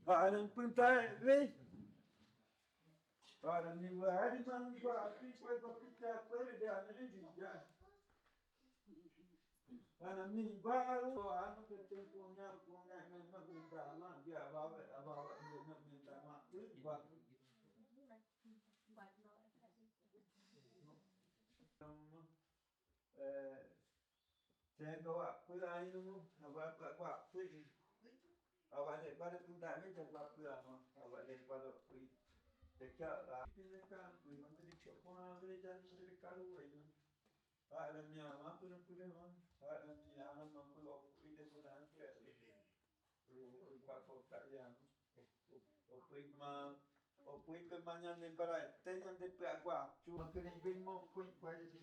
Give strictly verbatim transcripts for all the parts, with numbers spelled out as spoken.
Para mi punta ve. Para mi wari man gua pi kue ko pita kue de ane di ya. Para mi gua o ano ke te ko nya ko nya me ma punta ma ya ba ba ba ba ma punta ma. Eh, tengo wa, cuida ahí, no, wa, wa, wa, cuida. Awa le, wa le, cuida, mi te wa, cuida, no, awa le, wa, lo, cuida. Te quiero, ah, tiene que, cuida, no te dicho, con la vida, no te dicho, cuida, no. Ah, la mía, mamá, cuida, cuida, no. Ah, la mía, mamá, cuida, cuida, cuida, cuida. Opui ma, opui pe ma ñan de para te ñan de pe agua. Chu ma kene pe mo pui pui de.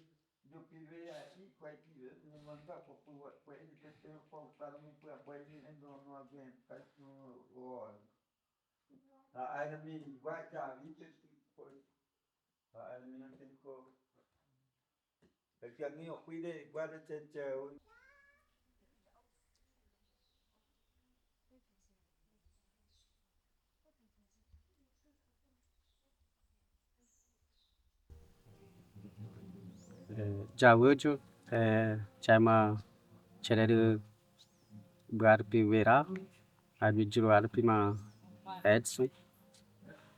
Yo pi ve a i pui pi ve. No manda po pui wa pui de pe pe po para mi pui pui de en no no agen. Kai no o. A ai mi wa ya vi te pui. Eh, ja waju, eh, chairman, chairman Buadupi Wera, Abidjuru Adupi ma Edson.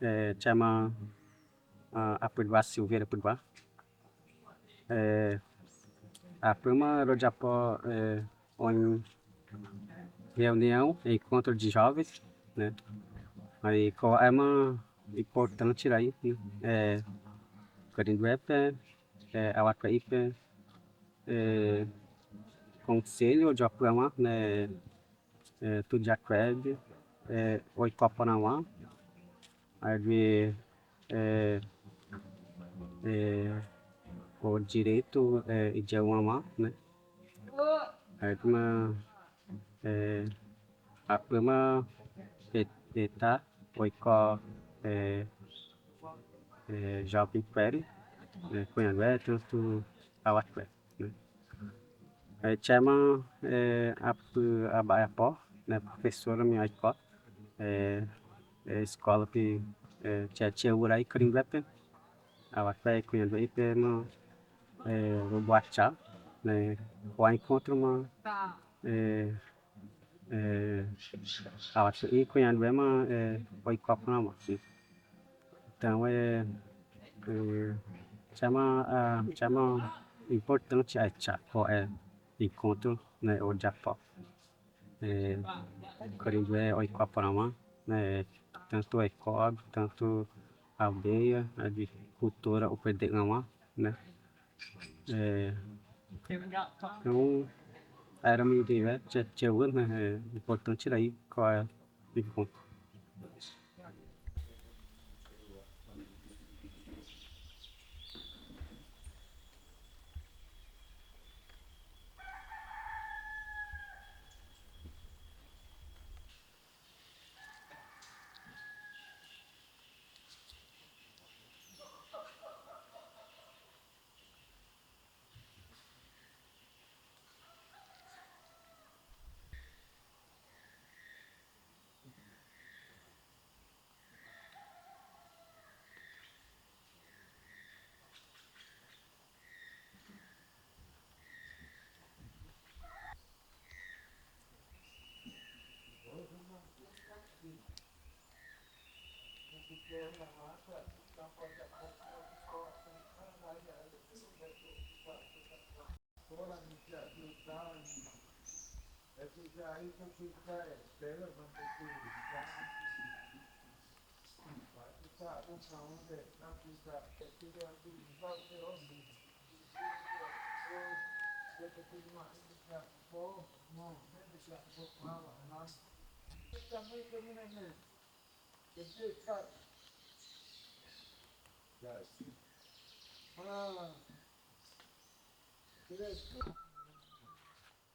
Eh, chama, ah, Apudua Silveira Apudua. Eh, a prima roja po, eh, on reunião, encontro de jovens, né? Aí, qual é uma importante aí, né? Eh, Karinduepe, eh, Awatuaipe, eh, Conselho de Apuama, né? Eh, Tujakweb, eh, Oikopanama, aí, eh, eh, o direito, eh, Idiawa, né? Aí, kuma, eh, a prima, eh, eh, tá, Oiko, eh, eh, jovem pele, eh, cunhado é, tanto a Né? Eh, chama, eh, a, a, a, né, professora minha escola, eh, eh, escola que, eh, tia, tia Urai Karinduepe, a, a, cunhado aí, pe, ma, eh, Roboacha, né, o encontro, ma, eh, eh, a, a, i cunhado é, ma, eh, Oikopanama, né? Então, é, é, chama, ah, chama importante, é, cha-, o, é, encontro, né, o Japão. É, Karindué, Oikopanama, né, tanto Oikob, tanto aldeia, é, de cultura, o P D N A, né? É, então, era uma ideia, tinha, tinha, né? É importante era aí, qual é o encontro.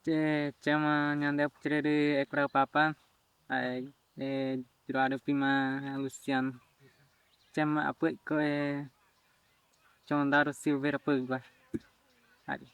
Che, chama ñande aptireru ekora papan. Ai, e, juro arupi ma Luciano. Chama apu ko, e, chondaro silver apu gua. Ai.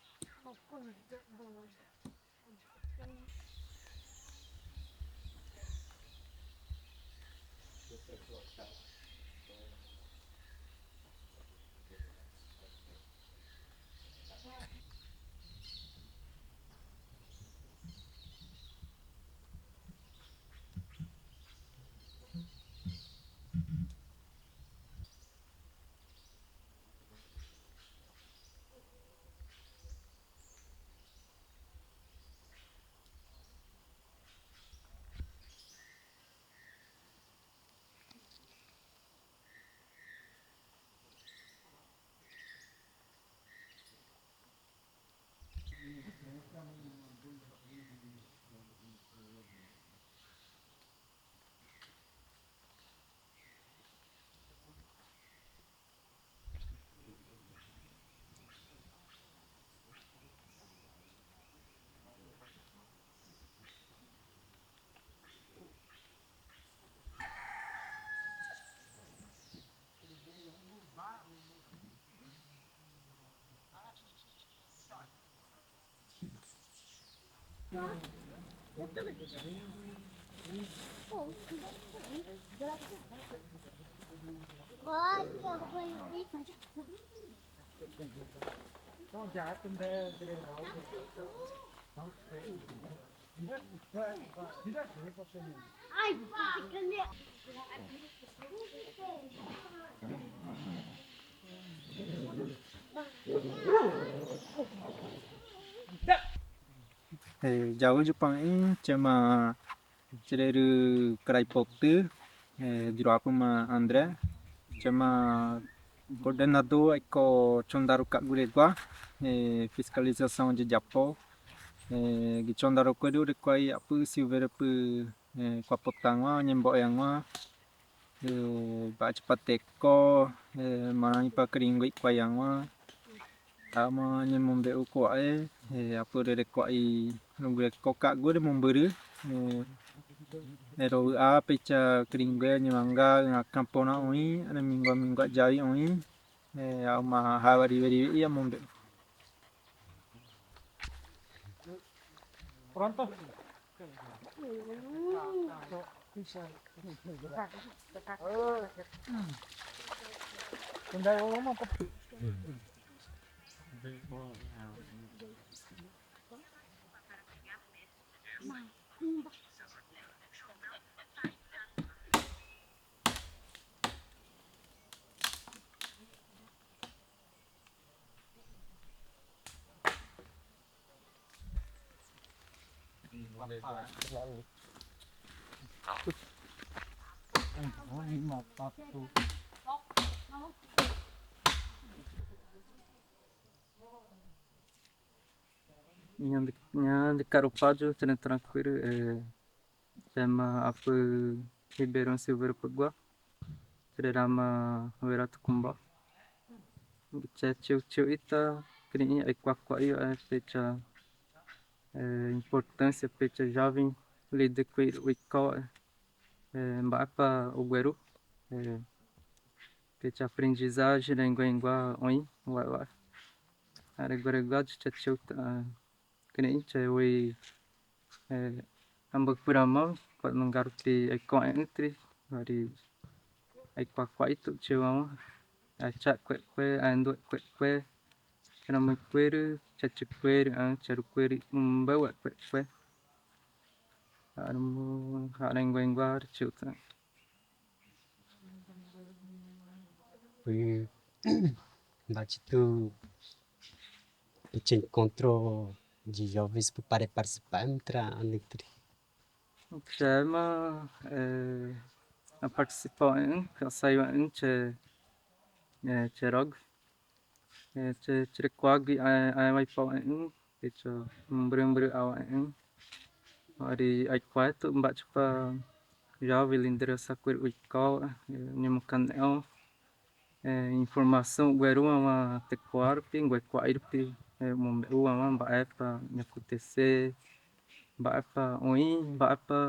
E, jayu Jupain, chama aptireru Kraipotü, e, juro apu ma André, chama coordenador ai ko chondaro kaguregua, e, fiscalização de japo, e, gi chondaro kuedu rekuai apu silver apu, e, kuapotangua, ñembo'eangua, e, ba'achi pa teko, e, marani pa kiringo ikuaiangua, ama ñemombeu kua'e, e, apu rerekuai lugure ko kagu re momburu, e, e, ro'a pecha kiringo ñemanga, ña kampona oin, ana mingua mingua jawi oin, e, ama hawa riwe riwe iya mombeu. Pronto. Ñande, ñande Carupaju, tren trankuilu, e, chama apu Ribeirão Silveira Pagua, tirerama Weratu Kumba. Che, che, che, ita, kini, ai, kua, kua, io, e, pecha, e, importância, pecha jovem, lide kui, ui, ko, e, mba'apa ugueru, e, pecha aprendizagem, renguengua, oin, wa, wa. Areguaregua, che, che, ita, kini, che, ui, e, ambak purama, kuat mangaruti, e, ko, e, entri, vari, ai, kua, kua, itu, che, wa, wa. Acha, kue, kue, andu, kue, kue. Kana mui kueru, chachu kueru, a, charu kueru, umba wa kue, kue. Arumu, harengua, engua, chuta. Ui, batitu, esse encontro de jovens para participar, entra, entre. Chama, eh, a participar, eh, que saiu, eh, che, eh, che rog. Eh, che, che kuagi, eh, eh, wai pau, eh, eh, che, mbru, mbru, awa, eh, eh. Ari, ai kuatu, mba chupa, jovem lideransa kuir uikau, eh, nyemukan, eh, eh, informação, gueruma, ma te kuarpi, ngue kuairpi. eh, umumbeú wamá, ba'épa ña akontese, ba'épa oin, ba'épa,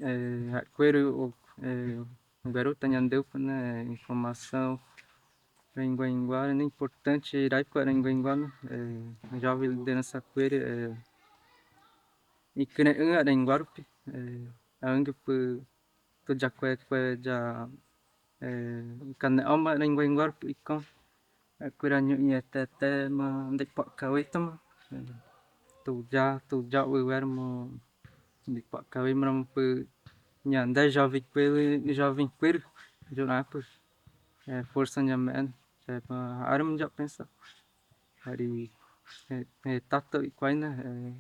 eh, akueru, eh, garuta ñandeupa, né, informasaun. Renguenguá, né, importante, iraiku renguenguá, né, eh, joven lideransa akueru, eh, ikirënga renguarupi, eh, aungu pu tuya kuekue ya, eh, kaneoma renguenguarupi ikon. Akuera ñu'i etete ma ndepakawitama. Eh, tuya, tuya uiweru ma ndepakawimara pu ñande joven kueru, joven kueru, jurapu. Eh, forsa ñame, eh, ma arma ya pensa. Ari, eh, eh, tata ikuaina, eh,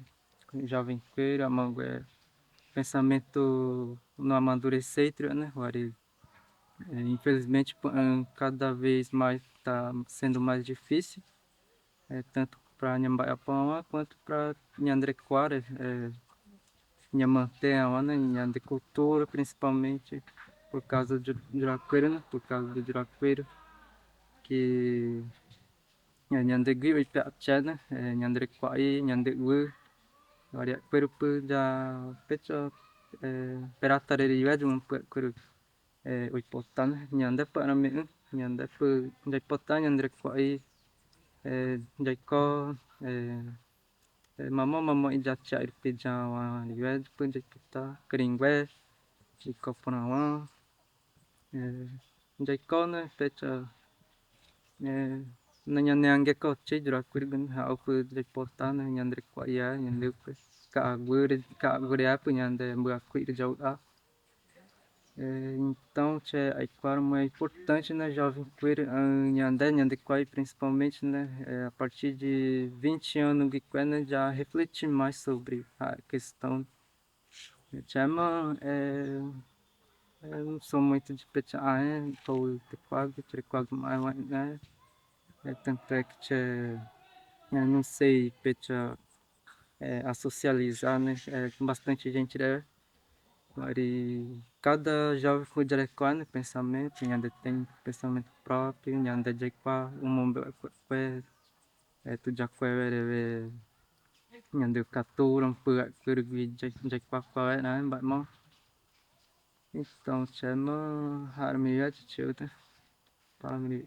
joven kueru, ama gue pensamentu no amadurese tiru, né, wari, eh, infelizmente, p-, eh, cada vez mais tá sendo mais difícil, eh, tanto pra Inhambane Yapo'ã quanto pra Nhandré Kuare, eh, Inhambane Yapo'ã, né, Nhandré Kultura, principalmente por causa de, de Jurakueru, né, por causa do Jurakueru, que, eh, Nhandré Gui, Uipe Atchena, eh, Nhandré Kuai, Nhandré Ui, Wari Akueru pu ya pecha, eh, perata reri waju pu Akueru, eh, uipotana, Nhandré pu arame, Nhandré pu ya ipota, Nhandré Kuai, eh, ya iko, eh, eh, mamo, mamo ija cha irpi ya wa riwe pu ya ipota, Keringue, iko pona wa, eh, ya iko ne pecha, eh, na ña ne ange ko chi Jurakueru gun ha upu ya ipota ne Nhandré Kuai ya, Nhandré Kuai. Ka agure, ka agure apu Nhandré Kuai ya ua. Eh, então, che, ai, claro, é importante, né, joven kueru, ah, Nhandré, Nhandré Kuai, principalmente, né, eh, a partir de vinte anos de Kuai, né, já reflete mais sobre a questão. Chama, eh, eu não sou muito de pecha, ah, é, tô de quase, de quase mais, né? É, tanto é que che, eu não sei pecha, eh, a socializar, né? Eh, com bastante gente, né? Wari cada joven fu Jurakueru, né, pensamento, Nhandré tem pensamento próprio, Nhandré Jurakueru, umumbeú, eh, tuya kueru, eh, Nhandré Kultura, pu Akueru gui, Jurakueru, né, ba mo. Então, chama, harmi ya chichuta. Pamri.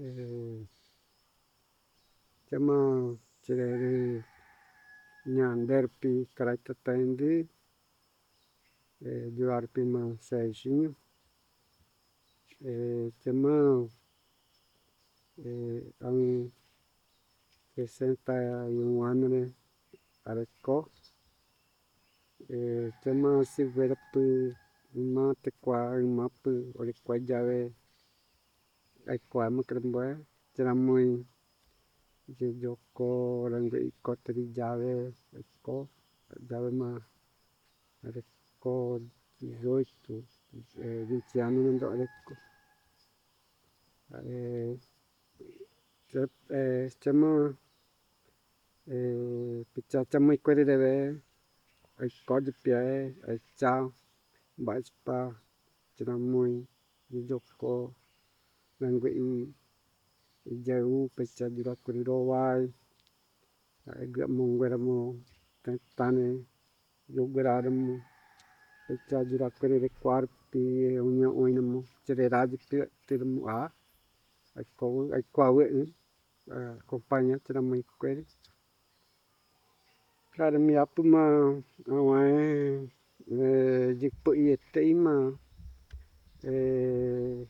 Eh, chama chireri Nhandré pi karaita tendi, eh, Jurakueru pi ma Serginho. Eh, chama, eh, an sesenta e um ano, né? Areko. Eh, chama si vera pu ma te kua ma pu ore kua jave. Ai kua ma keremboe. Chama moi. Jejoko, rangue iko teri jave, iko, jave ma, areko dezoito, eh, vinte anos nando areko. Eh, che-, eh, chama, eh, pecha chama ikueri debe, ai ko de pia, ai cha, ba ispa, chama moi, jejoko, rangue i, ijau, pecha Jurakueru ro wai, Ege monguera mo tane, yogera mo. Echa Jurakueru re kuarpi, uña oina mo, chere raji pi, tira mo a. Ai ko, ai ko awe, eh, acompaña tira mo ikueri. Claro, mi apu ma, awae, eh, jikpo iete ima, eh,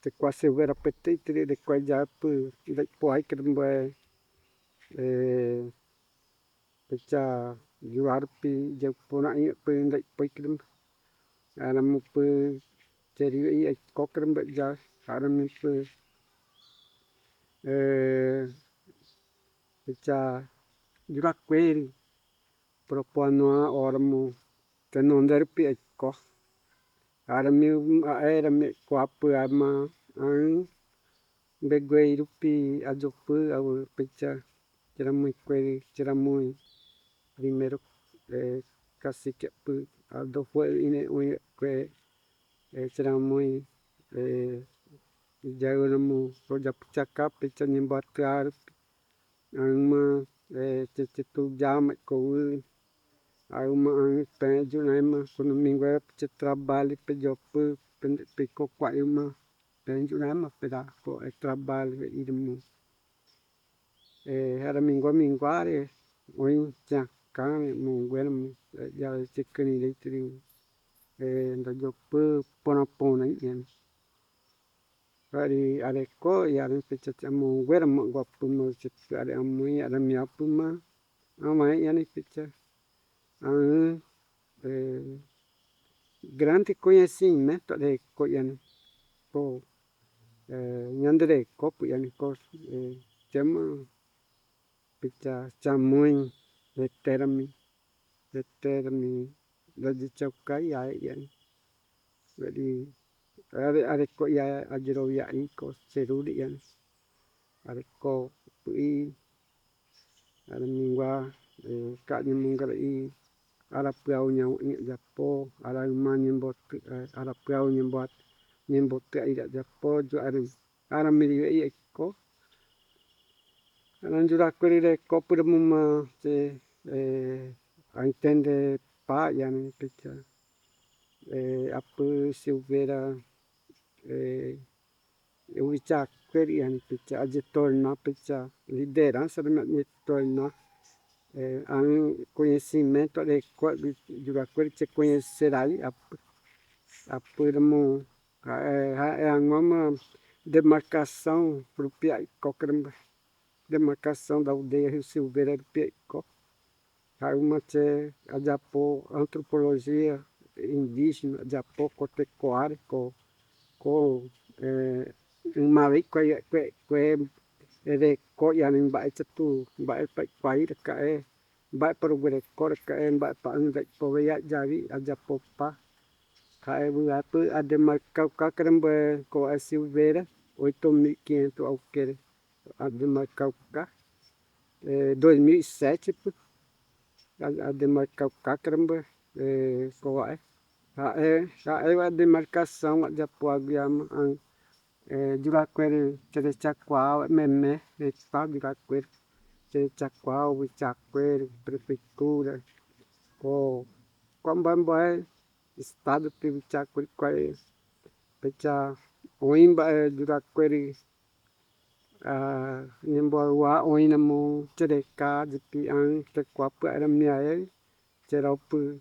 te kuase vera pete, te de kua japu, de poai keremboe, eh, pecha yura rupi, ya pona i pe ndai poi krim. Ara mu pe cheri i ai ko krim ba ya, ara mi pe, eh, pecha yura kueri. Pero pua no a ora mu te no ndai rupi ai ko. Ara mi a era mi ko apu ama an beguei rupi ajopu awu pecha chera mui kueri, chera mui primero, eh, cacique apu ado fue ine ui kue, eh, chera mui, eh, ya ura mu roja pucha ka pecha nyemba tuaru. Auma, eh, cheche tu jama ko ui. Auma an penju naima, kono mingua che trabalho pe jopu, pe, pe ko kua uma. Penju naima pe da ko e trabalho e irmu. Eh, ara mingua mingua re, oi cha kan, munguera mu, eh, ya che kani le tri, eh, nda jopu, pona pona, yan. Wari are ko, ya, pecha, amu nguera ma guapu ma, che, are amu, ya, ara mi apu ma. Ama, ya, ni pecha. Ah, eh, grande conhecimento de ko, ya, ni. Ko, eh, nyandere ko, pu, ya, ni ko, eh, chama, pecha, chamui, de termi. Tetera mi, da di chaukai ya, ya. Jadi, are, are ko ya, ajero ya i ko seruri ya. Are ko pui, are mingua, eh, ka ni mungara i, ara puau nyau i japo, ara uma nyembo, eh, ara puau nyembo, nyembo te i japo, ju are ara mi ri i ko. Ara yura kueri re ko pura muma che, eh, a entende pa ya ni pecha. Eh, apu Silveira, eh, uicha kueri ya ni pecha, aje torna pecha, lideransa de mi aje torna. Eh, an conhecimento de ko, yura kueri che conhecer ai, apu, apu de mu, ah, eh, ah, eh, angoma demarcação, rupi ai ko keremba. Demarcação da aldeia Rio Silveira do Piaicó. Auma che ajapo antropologia indígena, ajapo ko te ko are ko, ko, eh, mawei ko, ko, ko, ere ko ya ni mbae chatu, mbae pa ko ai ka e, mbae pa rugu re ko ka e, mbae pa anda po ya javi, ajapo pa. Ka e bu apu a demarcado ka keremba ko a Silveira, oito mil e quinhentos au kere. A demarcado ka, eh, dois mil e sete, pu. A, a demarcado ka keremba, eh, ko wa, eh. A, eh, a, eh, a demarcação, a de Apuaguiama, an, eh, yura kueri, chere chakua, meme, eh, pa yura kueri, chere chakua, wi chakueri, prefeitura, ko, ko mbambae, estado, pe wi chakueri, kueri, pecha, oin ba, eh, yura kueri, ah, nyembo wa oin namu chereka, jipi an, te kuapu ara mi ae, chera upu,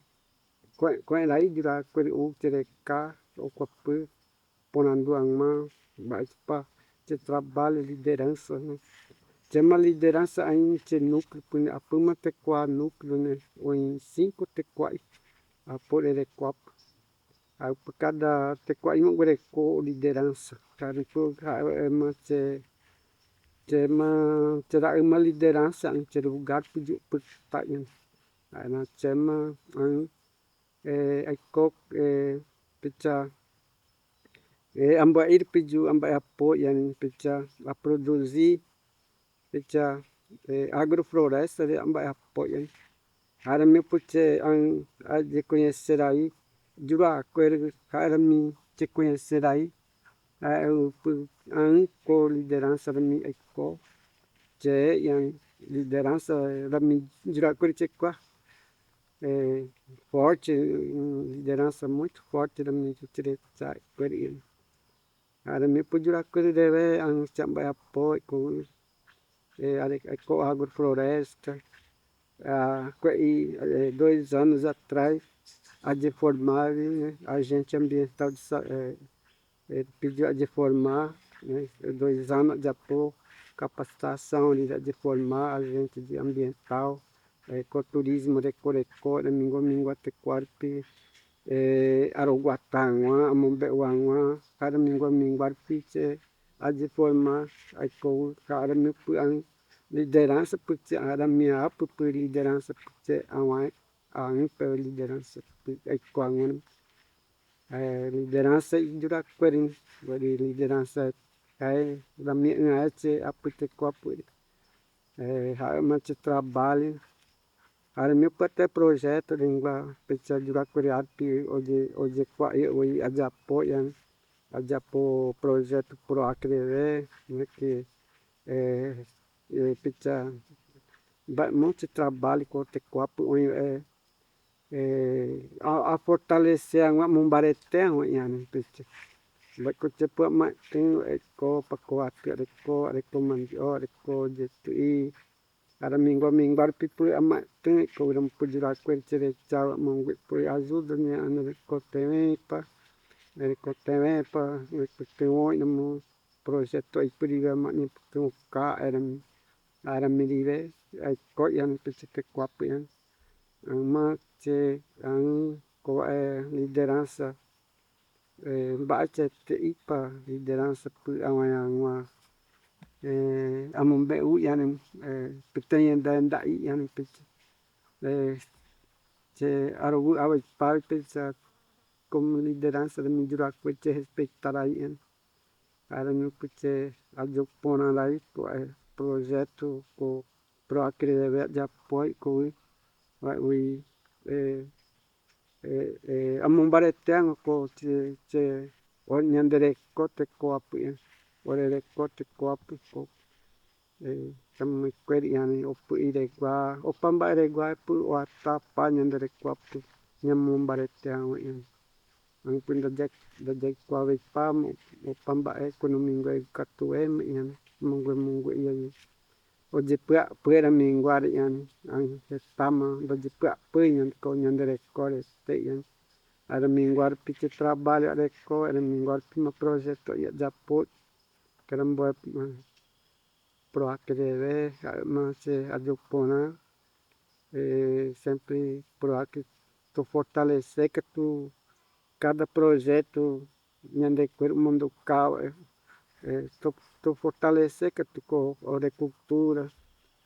kue, kue lai yura kueri u chereka, o kuapu, ponandu an ma, ba pa, che trabalho lideransa, ne. Chama lideransa ain che núcleo, pun apu ma te kua núcleo, ne, oin cinco te kua i, apo re kuapu. Au pe kada te kua i mo guere ko lideransa. Kari ko ka, eh, ma che, che ma, che da ma lideransa, an che lugar pe ju pe ta yan. Ai na che ma, an, eh, ai ko, eh, pecha, eh, amba ir pe ju, amba apo yan pecha, a produzir, pecha, eh, agrofloresta, de amba apo yan. Ara mi puche an, a de conhecer ai, yura kueri, ara mi che conhecer ai, a, eu pu, an ko lideransa ara mi ai ko, che, yan lideransa ara mi yura kueri che kua, eh, forte, hum, lideransa muito forte ara mi che kueri yan. Ara mi pu yura kueri debe, an chamba apo ko, eh, are, ko agrofloresta. Ah, ko i, eh, dois anos atrás, a de formar, né, agente ambiental de sa-, eh, eh, pediu a de formar, né, dois anos de apoio, kapasitasaun líder de forma ajente de ambientál, eh, ko turizmu rekoreko, adaminguamingua Tecuarupi, eh, aroguatá wan, amobewa wan, adaminguaminguarupi che, aji forma, ai ko, arami pü an lideransa pü che, arami apu pü lideransa pü che, awan, an pü lideransa pü, ai ko an, eh, lideransa i Yuracuera, wari lideransa, ai, arami an che, apu Tecuapu, eh, ha'u ma che traballu, arami pü te projetu, lengua, pecsa Yuracuera arte, oye, oye, kua, i, oi, ajapo, yan, ajapo projetu pro acreve, ne ke, eh, eh, pecsa, ba, monte traballu ko Tecuapu, oi, eh, eh, a, a fortalese an wa, amombarete an wa, yan, pecsa. Ba ko che pü ma, tin, eh, ko, pa ko atu, are ko, are ko mandio, are ko jetu i, adaminguaminguarupi pü ama tün ko uram pü Yuracuera chere chawa mongue pü ajuda ne an re ko tewepa, re ko tewepa, re ko tewepa, mo projetu ai pü riwe ama ni pü ka arami, arami riwe, ai ko yan pü che Tecuapu yan. An ma che an ko, eh, lideransa, eh, ba che te ipa lideransa pü awan yan wa, eh, amobewa yan, eh, pü te yan da, da i yan pü che, eh, che arogu awa pa pü che komo lideransa de mi Yuracuera che respeitar ai yan. Arami pü che ajapo na lai ko, eh, projetu ko pro acreve ajapo ai ko wi, wa wi, eh, eh, eh, amombarete an ko che, che, o nyan de reko Tecuapu, eh, ore reko Tecuapu ko, eh, chama kueri yan, o pü iregua, o pamba iregua, pü o ata pa nyan de reko apu, nyan amombarete an, eh. An pü nda jek, nda jek kua wei pa mo, o pamba e ko no mingua e katu e me yan, mingua, mingua yan. O je pü, pü adaminguari yan, an he tama, nda je pü, pü yan ko nyan de reko re te yan. Adaminguari pü che traballu are ko, adaminguari pü ma projetu ya ajapo, karambo, eh, pro acreve, ma che ajapo na, eh, sempre pro acre, to fortalese katu kada projetu, nyan de kueri mundu kau, eh, eh, to, to fortalese katu ko ore kultura,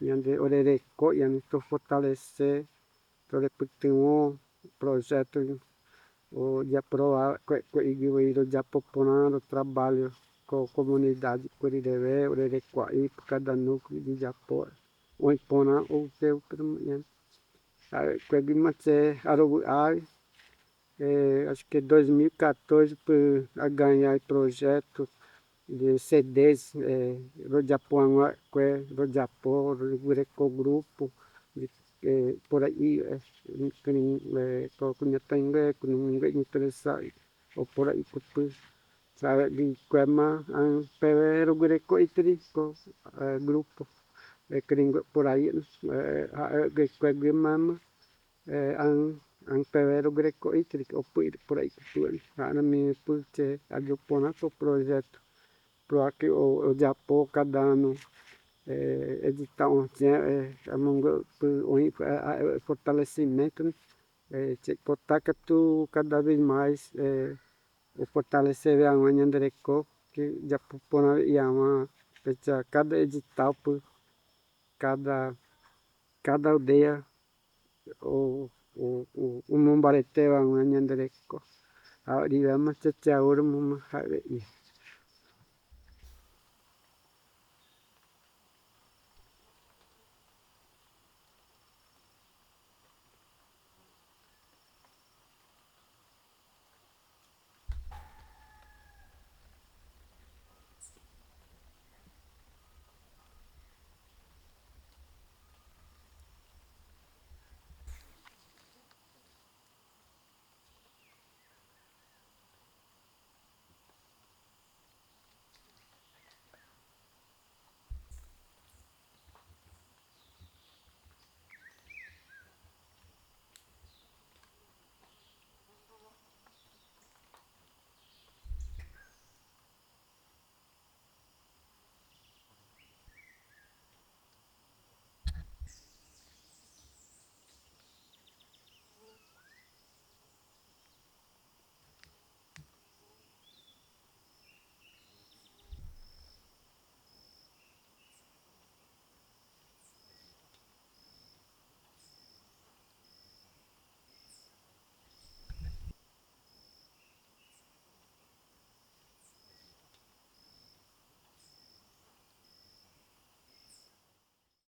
nyan de ore reko, yan to fortalese, to re pü te o projetu, o ya pro a, kue, kue igi wei ro ya po pona ro traballu ko komunidade kueri dewe, ore rekua'i pü kada nuku de ya po, o i pona o te u pü yan. A, kueri ma che arogu ai, eh, acho que dois mil e catorze pü a gaña ai projetu de C Ds, eh, ro ya po an wa kue, ro ya po, ro gure ko grupu, de, eh, por aí, eh, ko, ko nyan tengue, ko nyan tengue interesa, o por aí ko pü. Sabe, gi kue ma, an pewe ro gure ko itri ko, eh, grupu, eh, keringo por aí, eh, a, eh, gi kue gi mama, eh, an, an pewe ro gure ko itri, o pü, por aí ko pü, an, arami pü che ajapo na ko projetu, pro acre o, o ya po kada anu, eh, edita on, eh, amongo pü, o, eh, eh, fortalesimentu, eh, che ko taka tu cada vez mais, eh, o fortalese we an wa nyan de reko, ke ya po pona we i an wa, pecsa kada edita pü, kada, kada aldeia, o, o, o, o amombarete we an wa nyan de reko. A, riwe ma che che auru mo ma ha we i.